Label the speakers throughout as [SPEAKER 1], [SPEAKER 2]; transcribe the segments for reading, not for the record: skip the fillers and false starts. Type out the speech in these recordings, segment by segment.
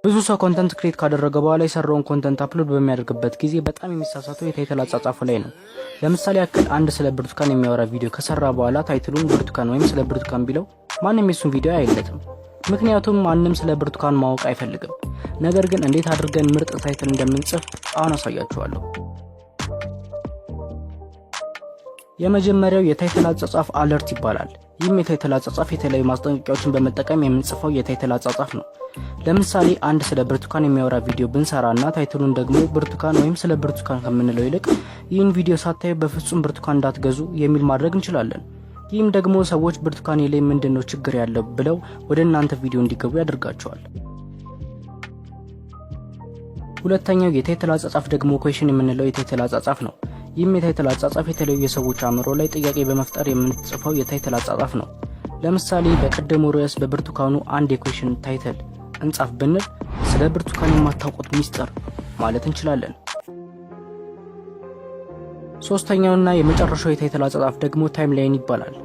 [SPEAKER 1] ብዙ ሰው content create ካደረገ በኋላ የሰራውን content upload በሚያደርግበት ጊዜ በጣም የሚሳሳተው የ title አጻጻፉ ላይ ነው። ለምሳሌ ያክል አንድ ስለ ብርቱካን የሚያወራ ቪዲዮ ከሰራ በኋላ title ኡን ብርቱካን ወይም ስለ ብርቱካን ቢለው ማንም የሱን ቪዲዮ አያይለትም። ምክንያቱም ማንም ስለ ብርቱካን ማወቅ አይፈልግም። ነገር ግን እንዴት አድርገን ምርጥ title እንደምንጽፍ አሁን አሳያችኋለሁ። የመጀመሪያው የ title አጻጻፍ alert ይባላል። ይህም የ title አጻጻፍ የተለያዩ ማስጠንቀቂያዎችን በመጠቀም የምንጽፈው የ title አጻጻፍ ነው። ለምሳሌ አንድ ስለ ብርቱካን የሚያወራ ቪዲዮ ብንሰራና title ኡን ደግሞ ብርቱካን ወይም ስለ ብርቱካን ከምንለው ይልቅ ይህን ቪዲዮ ሳታዩ በፍጹም ብርቱካን እንዳትገዙ የሚል ማድረግ እንችላለን። ይህም ደግሞ ሰዎች ብርቱካኔ ላይ ምንድነው ችግር ያለው ብለው ወደ እናንተ ቪዲዮ እንዲገቡ ያደርጋቸዋል። ሁለተኛው የ title አጻጻፍ ደግሞ question የምንለው የ title አጻጻፍ ነው። ይህም የ title አጻጻፍ የተለያዩ የሰዎች አእምሮ ላይ ጥያቄ በመፍጠር የምንጽፈው የ title አጻጻፍ ነው። ለምሳሌ በቀደሙ ርዕስ በብርቱካኑ አንድ የ question title እንጻፍ ብንል ስለ ብርቱካን የማታውቁት ሚስጥር ማለት እንችላለን። ሶስተኛውና የመጨረሻው የ title አጻጻፍ ደግሞ timeline ይባላል።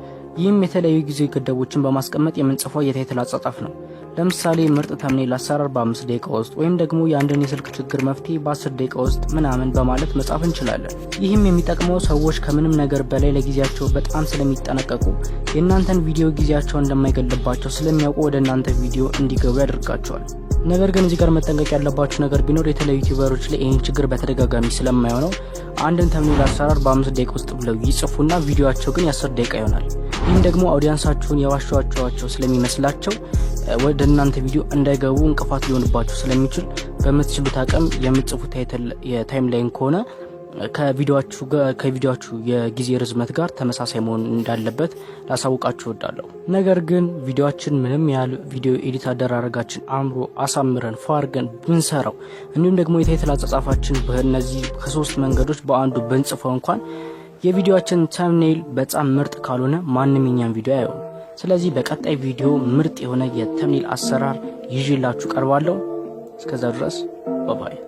[SPEAKER 1] ይህም የተለያዩ ጊዜ ገደቦችን በማስቀመጥ የምንጽፈው የ title አጻጻፍ ነው። ለምሳሌ ምርጥ thumbnail አሰራር በ5 ደቂቃ ውስጥ ወይም ደግሞ የአንድን የስልክ ችግር መፍትሄ በ10 ደቂቃ ውስጥ ምናምን በማለት መጻፍ እንችላለን። ይህም የሚጠቅመው ሰዎች ከምንም ነገር በላይ ለጊዜያቸው በጣም ስለሚጠነቀቁ የእናንተን ቪዲዮ ጊዜያቸውን እንደማይገልባቸው ስለሚያውቁ ወደ እናንተ ቪዲዮ እንዲገቡ ያደርጋቸዋል። ነገር ግን እዚህ ጋር መጠንቀቅ ያለባችሁ ነገር ቢኖር የተለያዩ ዩቲዩበሮች ላይ ይህን ችግር በተደጋጋሚ ስለማየው ነው። አንድን thumbnail አሰራር በ5 ደቂቃ ውስጥ ብለው ይጽፉና ቪዲዮቸው ግን የ10 ደቂቃ ይሆናል። ይህም ደግሞ audience ኣችሁን የዋሸኋቸው ስለሚመስላቸው ወደ እናንተ ቪዲዮ እንዳይገቡ እንቅፋት ሊሆንባችሁ ስለሚችል በምትችሉት አቅም የምትጽፉት title የ timeline ከሆነ ከቪዲዮአችሁ የጊዜ ርዝመት ጋር ተመሳሳይ መሆን እንዳለበት ላሳውቃችሁ እወዳለሁ። ነገር ግን ቪዲዮአችን ምንም ያህል ቪዲዮ edit አደራረጋችን አምሮ አሳምረን ፏ አድርገን ብንሰራው እንዲሁም ደግሞ የ title አጻጻፋችን በእነዚህ ከሶስት መንገዶች በአንዱ ብንጽፈው እንኳን የቪዲዮአችን thumbnail በጣም ምርጥ ካልሆነ ማንም የኛን ቪዲዮ አያየውም። ስለዚህ በቀጣይ ቪዲዮ ምርጥ የሆነ የ thumbnail አሰራር ይዤላችሁ ቀርባለሁ። እስከዛ ድረስ bye bye።